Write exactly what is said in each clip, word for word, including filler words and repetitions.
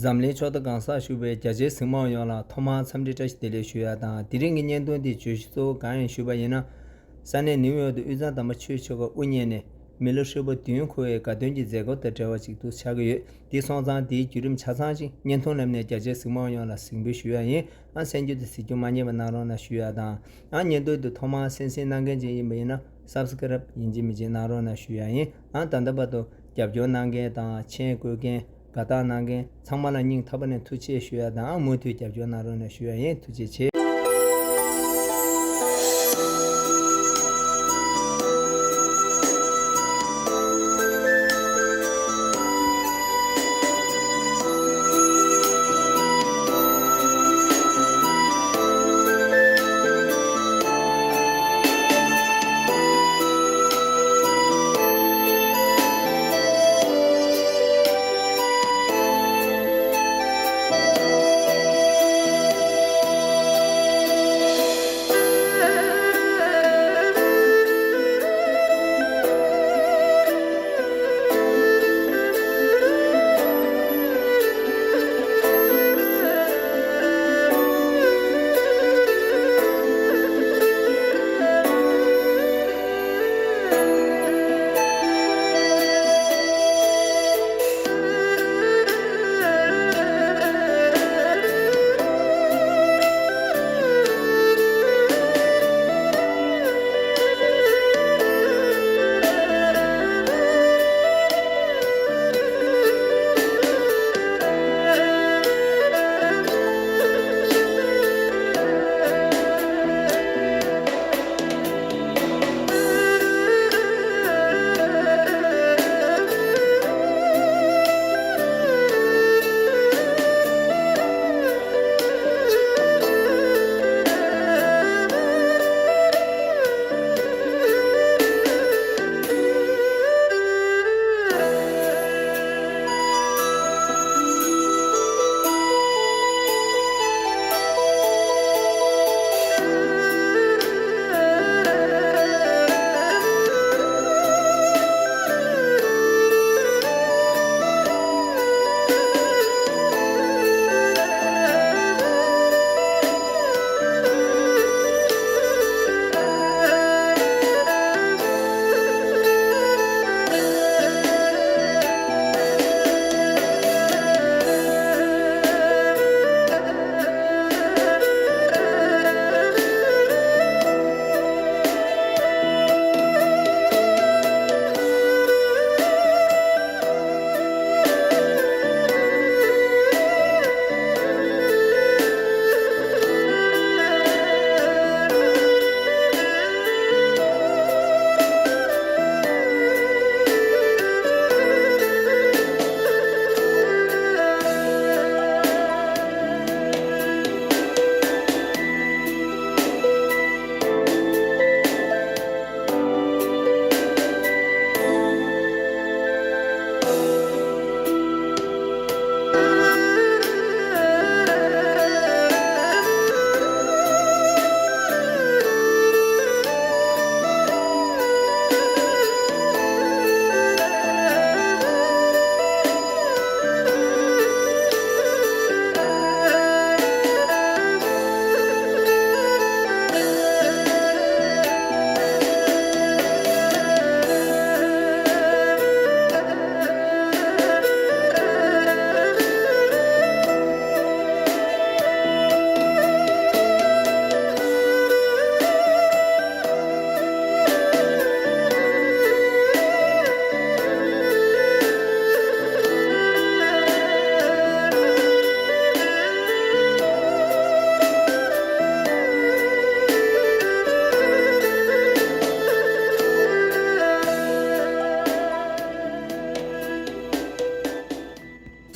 འཛམ་གླིང་ཕྱོགས་མཐའ་གང་སར་བཞུགས་པའི་རྒྱ་ཆེའི་གཟིགས་མོ་བ་ཡོངས་ལ་ཐོག་མར་འཚམས་འདྲི་བཀྲ་ཤིས་བདེ་ལེགས་ཞུ་ཡ་དང་། དེ་རིང་གི་བརྙན་ཐུང་འདིའི་བརྗོད་གཞི་གཙོ་བོ་གང་ཡིན་ཞུས་པ་ཡིན་ན། ས་གནས་ནིའུ་ཡོག་ཏུ་དབུས་གཙང་དམ་པ་ཆོས་ཀྱི་ཕྱོགས་ཀྱི་དབུ་བརྙེས་ནས་མི་ལོ་ཧྲིལ་པོ་བདུན་འཁོར་བའི་དགའ་སྟོན་གྱི་མཛད་སྒོ་དང་འབྲེལ་བ་ཅིག་ཏུ་ཆགས་ཀྱི་ཡོད། དེ་སོང་ཙང་དེའི་བརྒྱུད་རིམ་ཆ་ཚང་ཅིག་བརྙན་ཐུང་ལམ་ནས་རྒྱ་ཆེའི་གཟིགས་མོ་བ་ཡོངས་ལ་གཟིགས་འབུལ་ཞུ་ཡ་ཡིན། ཨ་གསན་རྒྱུ་དེ་གཟིགས་རྒྱུ་མ་བསྙེལ་བ་གནང་རོགས་གནང་ཞུ་ཡ་དང་། ཨ་བརྙན་ཐུང་འདི་ཐོག་མར་གསན་གཟིགས་གནང་མཁན་ཅིག་ཡིན་པ་ཡིན་ན་སབ་སི་ཀ་རབ་ཡིན་གཅིག་མིན་གཅིག་གནང་རོགས་གནང་ཞུ་ཡ་ཡིན། ཨ་ད་ལྟ་བར་དུ་རྒྱབ་སྐྱོར་གནང་མཁན་དང་མཆན་བཀོད་མཁན། དགའ་རྟགས་གནང་མཁན་ཚང་མ་ལ་སྙིང་ཐག་པ་ནས་ཐུགས་རྗེ་ཆེ་ཞུ་ཡ་དང་། མུ་མཐུད་རྒྱབ་སྐྱོར་གནང་རོགས་གནང་ཞུ་ཡ་ཡིན། ཐུགས་རྗེ་ཆེ།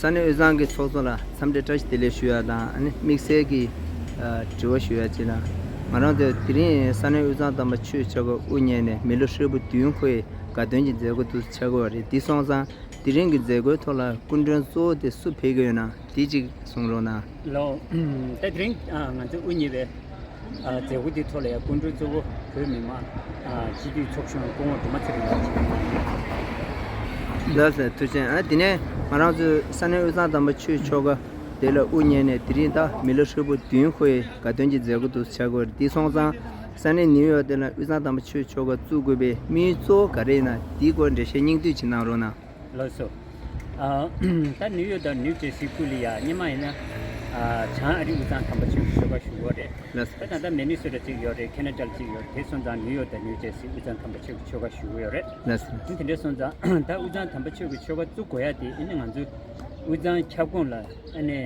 ས་གནས་དབུས་གཙང་གི་ཚོགས་གཙོ་ལ་འཚམས་འདྲི་བཀྲ་ཤིས་བདེ་ལེགས་ཞུ་ཡ་དང་། ཨ་ནི་དམིགས་བསལ་གྱི་ཨ་དྲི་བ་ཞུ་ཡ་ཅིག་ལ། ང་རང་ཚོ་དེ་རིང་ས་གནས་དབུས་གཙང་དམ་པ་ཆོས་ཀྱི་ཕྱོགས་ཀྱི་དབུ་བརྙེས་ནས་མི་ལོ་ཧྲིལ་པོ་བདུན་འཁོར་བའི་དགའ་སྟོན་གྱི་མཛད་སྒོ་དུ་ཆགས་ཀྱི་ཡོད་རེད། དེ་སོང་ཙང་དེ་རིང་གི་མཛད་སྒོའི་ཐོག་ལ་སྐུ་མགྲོན་གཙོ་བོ་དེ་སུ་ཕེབས་ཀྱི་ཡོད་ན་དེ་གཅིག་གསུང་རོགས་གནང་། ལགས། ད་དེ་རིང་ཨ་ང་ཚོའི་དབུ་བརྙེས་པའི་ཨ་མཛད་སྒོ་འདིའི་ཐོག་ལ་ཡང་སྐུ་མགྲོན་གཙོ་བོ་བོད་མི་མང་ཨ་སྤྱི་འཐུས་ཚོགས་གཞོན་སྐུ་ངོ་སྒྲོལ་མ་ཚེ་རིང་ལགས་ཞུ་གི་ཡིན། ལགས་སོ། ཐུགས་རྗེ་ཆེ། ཨ་དེ་ནས་ ང་རང་ཚོའི་ས་གནས་དབུས་གཙང་དམ་པ་ཆོས་ཀྱི་ཆོལ་ཁ་དེ་ལ་དབུ་བརྙེས་ནས་དེ་རིང་ད་མི་ལོ་ཧྲིལ་པོ་བདུན་འཁོར་བའི་དགའ་སྟོན་གྱི་མཛད་སྒོ་དུ་བྱ་དགོས་རེད། དེ་སོང་ཙང་ས་གནས་ནིའུ་ཡོག་དེ་ལ་དབུས་གཙང་དམ་པ་ཆོས་ཀྱི་ཆོལ་ཁ་བཙུགས་དགོས་པའི་དམིགས་ཡུལ་གཙོ་བོ་ག་རེ་ཡིན་ན་དེའི་སྐོར་འགྲེལ་བཤད་སྙིང་བསྡུས་ཅིག་གནང་རོགས་གནང་། ལགས་སོ། ཨ། ད་ནིའུ་ཡོག་དང་ནིའུ་ཇར་སི་ཁུལ་ལ་ཡ་སྔོན་མ་ཡིན་ན། ཨ། བྱང་ཨ་རི་དབུས་གཙང་དམ་པ་ཆོས་ཀྱི་ཆོལ་ཁ་ཞུ་གི་ཡོད་རེད། ལགས་སོ། ད་ད་ལྟ་མི་ནི་སོ་ཊ་གཅིག་ཡོད་རེད། ཁེ་ན་ཌ་ལ་གཅིག་ཡོད་རེད། དེ་སོང་ཙང་ནིའུ་ཡོག་དང་ནིའུ་ཇར་སི་དབུས་གཙང་དམ་པ་ཆོས་ཀྱི་ཆོལ་ཁ་ཞུ་གི་ཡོད་རེད། ལགས་སོ། དེ་འདྲ་སོང་ཙང་ད་དབུས་གཙང་དམ་པ་ཆོས་ཀྱི་ཆོལ་ཁ་བཙུགས་དགོས་ཡ་དེ་ཨ་ནི་ང་ཚོ་དབུས་གཙང་ཁྱབ་ཁོངས་ལ་ཨ་ནི་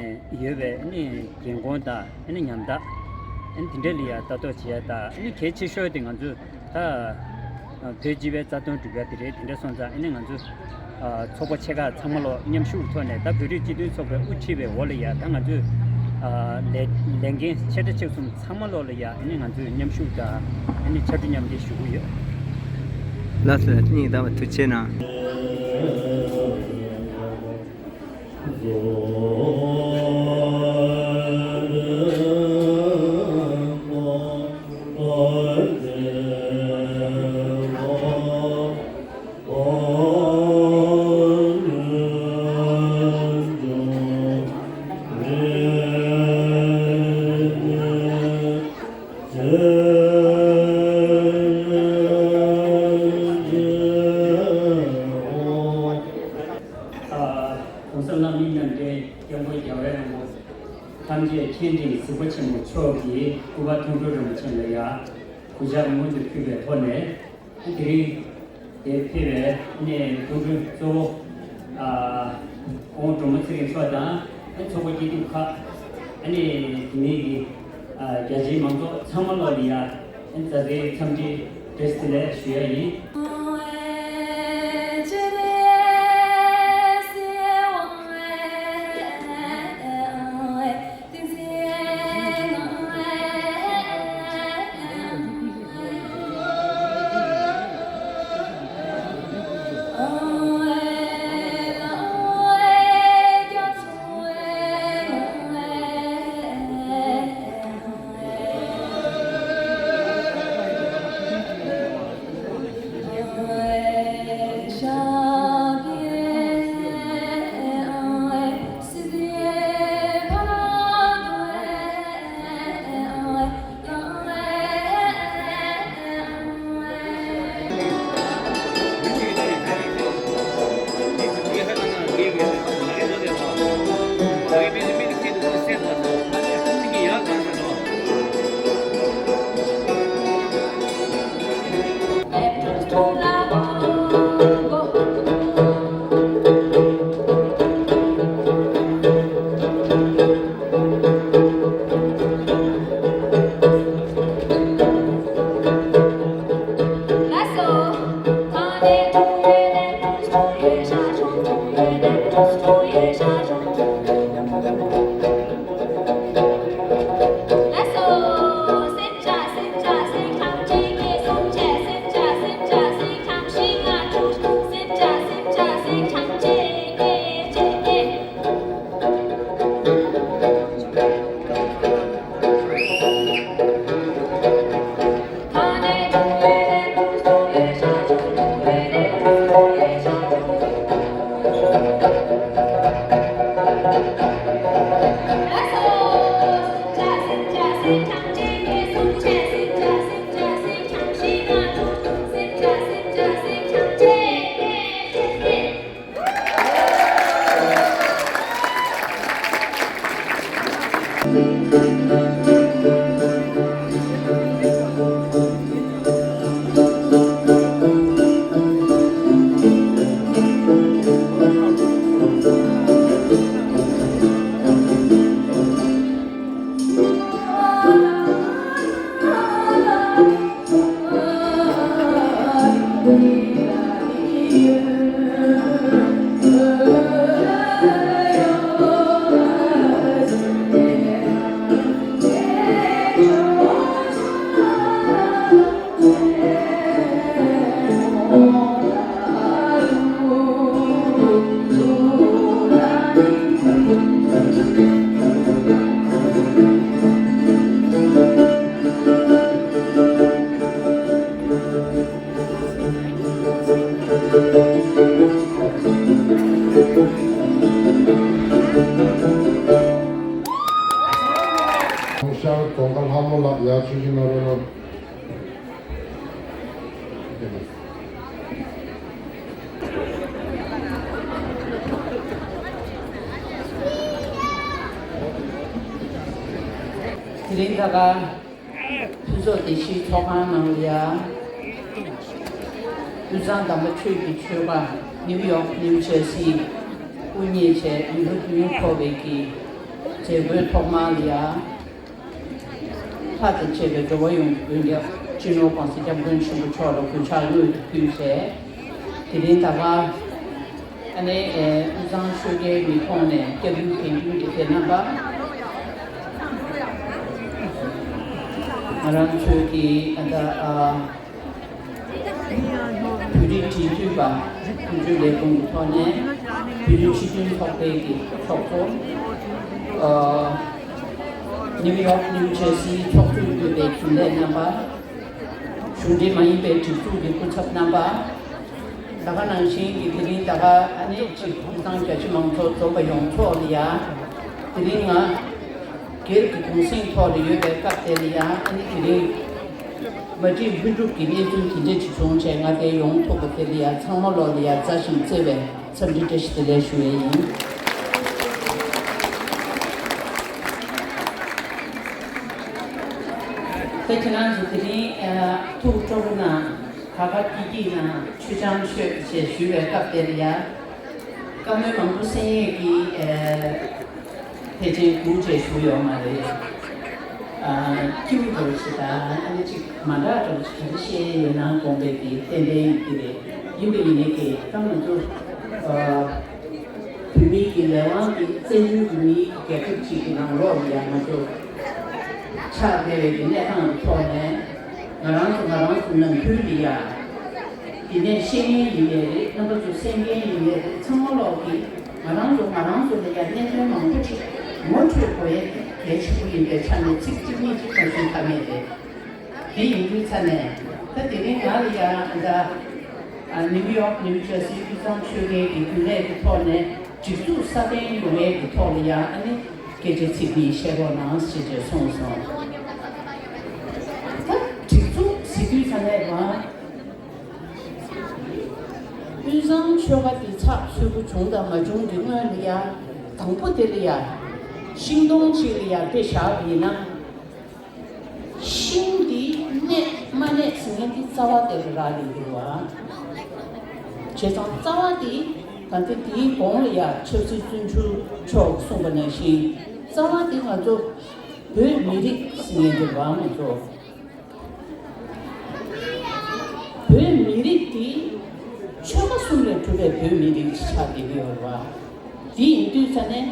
ཡོད་པའི་ཨ་ནི་རྒན་ཁོང་དང་ཨ་ནི་ཉམ་ཐག་ཨ་ནི་དེ་འདྲ་ལ་ཡ་ལྟ་རྟོག་བྱེད་ཡ་དང་། ཨ་ནི་གལ་ཆེ་ཤོས་དེ་ང་ཚོ་ད་བོད་སྤྱི་པའི་རྩ་དོན་སྒྲུབ་ཡ་དེ་རེད། དེ་འདྲ་སོང་ཙང་ཨ་ནི་ང་ཚོ་ཨ་ཚོགས་པ་ཆེ་ཁག་ཚང་མ་ལོ་མཉམ་ཞུགས་ཐོག་ནས་ད་བོད་རིགས་སྤྱི་མཐུན་ཚོགས་པའི་དབུ་ཁྲིད་པའི་འོག་ལ་ཡ་ད་ང་ཚོས་ཨ་ལས་ལས་འགན་ཆེ་ཕྲ་ཆེ་གསུམ་ཚང་མ་ལོ་ལ་ཡ་ཨ་ནི་ང་ཚོས་མཉམ་ཞུགས་དང་ཨ་ནི་ཕྱར་གྲུ་མཉམ་འདེགས་ཞུ་གི་ཡོད། ལགས་སོ། སྙིང་ཐག་པ་ཐུགས་རྗེ་གནང་། གོང་ས་བླ་མའི་རྣམ་འདྲེན་སྐྱབས་མགོན་རྒྱལ་བའི་བླ་མ་ཐམས་ཅད་མཁྱེན་ཅིང་གཟིགས་པ་ཆེན་པོ་མཆོག་གིས་སྐུ་པར་མཐོང་གྲོལ་རིན་པོ་ཆེ་ལ་ཡ་གུས་ཕྱག་སྔོན་དུ་ཕུལ་བའི་ཐོག་ནས། དེ་རིང་དེ་ཕེབས་པའི་ཨ་ནི་སྐུ་མགྲོན་གཙོ་བོ་ཨ་སྐུ་ངོ་སྒྲོལ་མ་ཚེ་རིང་མཆོག་དང་། ཨ་ཚོགས་པ་སྐྱིད་སྡུག་ཁག་ཨ་ནི་དེ་ནས་ཀྱི་ཨ་རྒྱ་ཆེའི་མང་ཚོགས་ཚང་མ་ལོག་ལ་ཡ་ཨ་མཛའ་བརྩེའི་འཚམས་འདྲི་བཀྲ་ཤིས་བདེ་ལེགས་ཞུ་ཡ་ཡིན། དེ་རིང་ད་ག་ཕུན་ཚོགས་བདེ་སྐྱིད་ཚོགས་ཁང་ནང་ལ་ཡ། དབུས་གཙང་དམ་པ་ཆོས་ཀྱི་ཆོལ་ཁ་ནིའུ་ཡོག་ནིའུ་ཇར་སི་དབུ་བརྙེས་བྱས་ཡུན་རིང་ཡུན་འཁོར་བའི་གི་མཛད་སྒོའི་ཐོག་མ་ལ་ཡ། ལྷ་དང་བཅས་པའི་འགྲོ་བ་ཡོངས་ཀྱི་མགོན་སྐྱབས་སྤྱི་ནོར་༸གོང་ས་༸སྐྱབས་མགོན་ཆེན་པོ་མཆོག་ལ་གུས་ཕྱག་སྔོན་དུ་ཕུལ་བྱས། དེ་རིང་ད་ག་ཨ་ནི་ཨེ་དབུས་གཙང་ཆོལ་ཁའི་མི་ཁོངས་ནས་སྐྱབས་མགོན་དགེ་འདུན་གྱི་སྡེ་རྣམ་པ། ང་རང་ཚོའི་གི་ཨ་ད་ཨ། བོད་རིགས་སྒྲིག་འཛུགས་པ་དབུ་ཁྲིད་ལས་ཁུངས་ཀྱི་ཐོག་ནས་བོད་རིགས་སྤྱི་མཐུན་ཚོགས་པའི་གི་ཚོགས་གཙོ། ཨ། ནིའུ་ཡོག་ནིའུ་ཇར་སིའི་ཚོགས་གཙོས་གཙོས་པའི་རྒྱུན་ལས་རྣམ་པ། གཞུང་འབྲེལ་མ་ཡིན་པའི་སྒྲིག་འཛུགས་ཀྱི་སྐུ་ཚབ་རྣམ་པ། ད་ག་ནང་བཞིན་གྱི་དེ་རིང་ད་ག་ཨ་ནི་གཅིག་དབུས་གཙང་རྒྱ་ཆེ་མང་ཚོགས་འཛོམས་པ་ཡོངས་རྫོགས་ལ་ཡ། དེ་རིང་ང་སྒེར་གྱི་གུང་གསེང་ཐོག་ལ་ཡོད་པའི་སྐབས་དེ་ལ་ཡ་ཨ་ནི་དེ་རིང་མ་བསྒྲིགས་ལྷུན་གྲུབ་ཀྱི་གནས་ཚུལ་དེ་འདྲ་ཅིག་བྱུང་བྱས་ང་དེ་ཡོང་ཐུབ་པ་དེ་ལ་ཡ་ཚང་མ་ལོག་ལ་ཡ་མཛའ་ཞིང་བརྩེ་བའི་འཚམས་འདྲི་བཀྲ་ཤིས་བདེ་ལེགས་ཞུ་བ་ཡིན། ད་ཁྱེད་རང་ཚོ་དེ་རིང་ཨ་ཐུགས་སྤྲོ་པོ་གནང་། ག་ག་སྐྱིད་སྐྱིད་གནང་། ཆོས་ཆང་མཆོད་ཅེས་ཞུ་བའི་སྐབས་དེ་ལ་ཡ། བཀའ་མོལ་མང་པོ་གསན་ཡས་ཀྱི་ཨ་ཕལ་ཆེར་སྒུག་བྱས་བཞུགས་ཡོད་མ་རེད། ཨ་སྐྱིད་པོ་འདྲ་བོ་ཞིག་དང་ཨ་ནི་ཅིག་མ་འདྲ་འདྲ་བོ་ཞིག་ག་རེ་བཤད་ཡས་ཡོད་ན་དགོངས་པའི་གི་ཏན་ཏན་ཡིན་གྱི་རེད། ཡིན་པ་ཡིན་ནའི་གི་ད་ང་ཚོ་ཨ་བོད་མིའི་གི་ལས་དབང་གི་བཙན་བྱོལ་གྱི་མིའི་རྒྱལ་ཁབ་ཅིག་གི་ནང་ལོགས་ལ་ཡ་ང་ཚོ་ཆགས་བསྡད་པའི་གི་གནས་སྟངས་ཀྱི་ཐོག་ནས་ང་རང་ཚོ་ང་རང་ཚོ་ནང་ཁུལ་ལ་ཡ། དེ་ནས་ཤེས་མཁན་ཡིན་ནའི་རེད། རྣམ་པ་ཚོ་གསན་མཁན་ཡིན་ནའི་རེད། ཚང་མ་ལོག་གིས་ང་རང་ཚོ་ང་རང་ཚོ་ལ་ཡང་གནད་དོན་མང་པོ་ཅིག་ངོ་འཕྲོད་དགོས་ཡས་གལ་ཆེན་པོ་ཡིན་པའི་ཆ་ནས་ཚིག་གཅིག་གཉིས་ཅིག་མ་ཞུས་ཐབས་མེད་རེད། དེ་ཡིན་དུས་ཙ་ནས་ད་དེ་རིང་ང་ལ་ཡང་ད་ནིའུ་ཡོག་ནིའུ་ཇར་སི་དབུས་གཙང་ཆོལ་ཁའི་གི་རྒྱུན་ལས་ཀྱི་ཐོག་ནས་སྒྲིག་འཛུགས་སྲ་བརྟན་ཡོང་ཡས་ཀྱི་ཐོག་ལ་ཡང་ཨ་ནི་སྐད་ཆ་ཚིག་གཉིས་བཤད་རོགས་གནང་ཞེས་བཅས་གསུངས་སོང་། ད་སྒྲིག་འཛུགས་ཟེར་དུས་ཙ་ནས་ང་དབུས་གཙང་ཆོལ་ཁ་འདི་ཚགས་ཚུད་པོ་བྱུང་དང་མ་བྱུང་གི་སྔོན་ལ་ཡ། དང་པོ་དེ་ལ་ཡ། ཤིང་སྡོང་གཅིག་ལ་ཡ་དཔེ་བཞག་པ་ཡིན་ན། ཤིང་འདི་གནས་མ་གནས་ཟེར་མཁན་འདི་རྩ་བ་དེ་ལ་རག་ལས་ཡོད་པ། བྱས་ཙང་རྩ་བ་འདི་ད་ལྟ་འདིའི་གོང་ལ་ཡ་ཆབ་སྲིད་བཙོན་ཟུར་མཆོག་གསུངས་པ་ནང་བཞིན་རྩ་བ་འདི་ང་ཚོ་བོད་མི་རིགས་ཟེར་མཁན་འདི་རང་ང་ཚོ། བོད་མི་རིགས་འདི་ཆོལ་ཁ་གསུམ་ལས་གྲུབ་པའི་བོད་མི་རིགས་ཤིག་ཆགས་བསྡད་ཀྱི་ཡོད་རེད་བ། འདི་ཡིན་དུས་ཙ་ནས་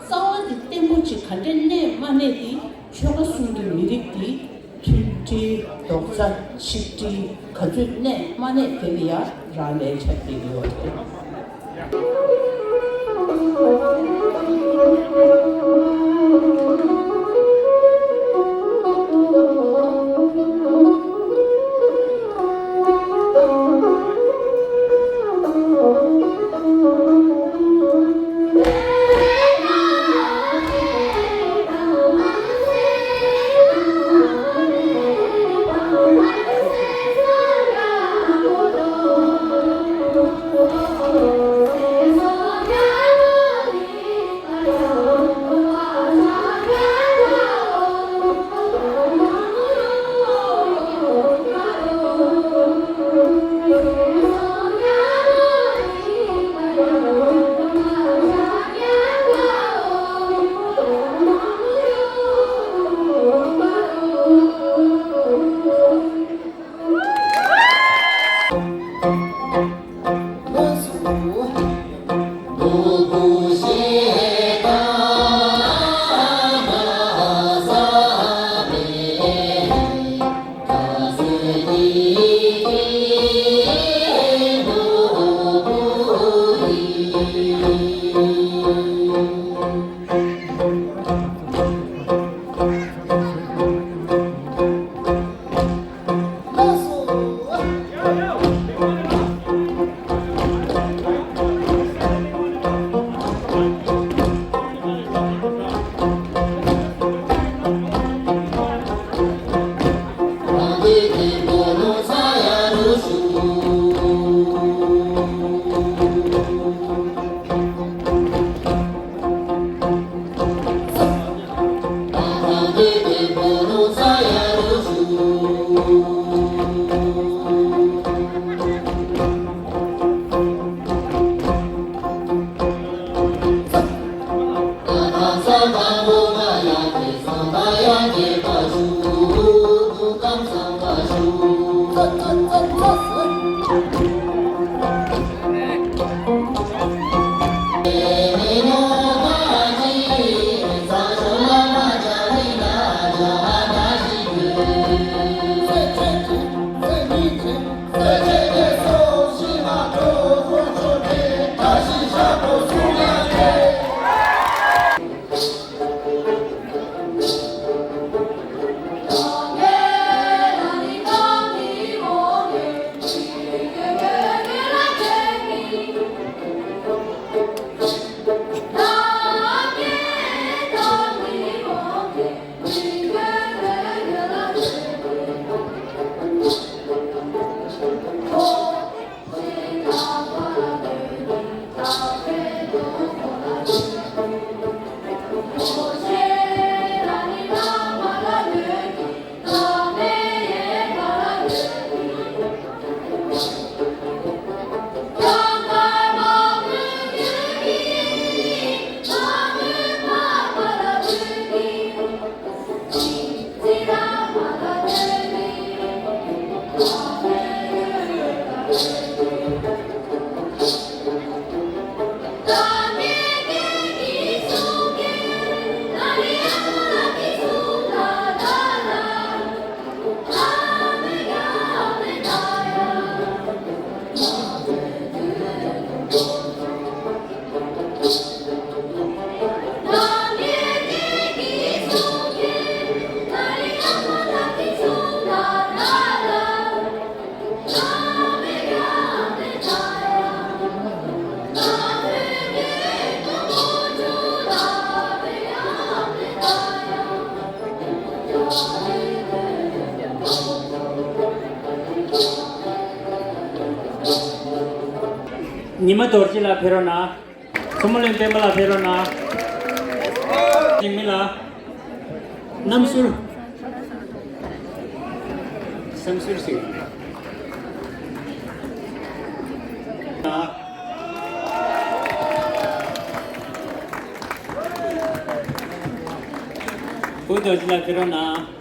རྩ་བ་འདི་བརྟན་པོ་ཅིག་ག་འདྲས་གནས་མ་གནས་འདི་ཆོལ་ཁ་གསུམ་གྱི་མི་རིགས་འདི་མཐུན་སྒྲིལ་རྡོག་རྩ་ཆིག་སྒྲིལ་ག་ཚོད་གནས་མ་གནས་དེ་ལ་ཡང་རག་ལས་ཆགས་བསྡད་ཀྱི་ཡོད་རེད། ཉི་མ་རྡོ་རྗེ་ལགས་ཕེབས་རོགས་གནང་། མཚོ་མོ་གླིང་སྤེན་པ་ལགས་ཕེབས་རོགས་གནང་། འཇིགས་མེད་ལགས། རྣམ་ཟུར། བསམ་ཟུར་ཞིག་བུ་རྡོ་རྗེ་ལགས་ཕེབས་རོགས་གནང་།